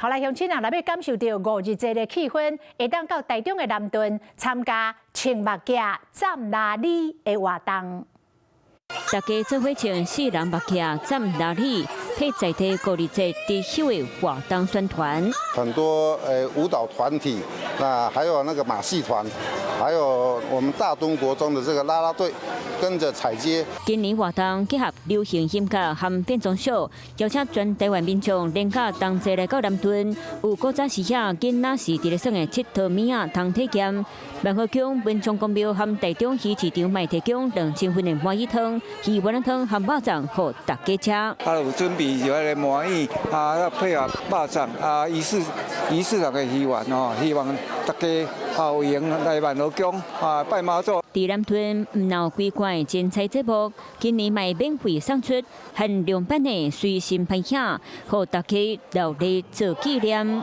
好來，鄉親啊，若欲感受著五日節的氣氛，會當到台中的南屯參加穿目鏡斬鯪鯉的活動。大家做伙穿四人目鏡斬鯪鯉，替在地五日節特秀的活動宣傳。很多舞蹈團體，那還有那個馬戲團，還有我們大墩國中的這個啦啦隊，跟着踩街。今年活動結合流行音樂和變裝秀，邀請全台灣民眾連假同齊來到南屯，有古早時遐囡仔時佇咧耍的𨑨迌物仔通體驗。萬和宮文昌宮廟和台中魚市場嘛提供2000份的魔芋湯、魚丸仔湯和肉粽，予大家食。啊，有準備就彼个魔芋啊，配合肉粽啊，魚市魚市場的魚丸吼，希望大家啊有閒來萬和宮啊拜媽祖。佇南屯毋但有規罐的精彩節目，今年嘛免費送出限量版的隨身拍影，予大家留咧做紀念。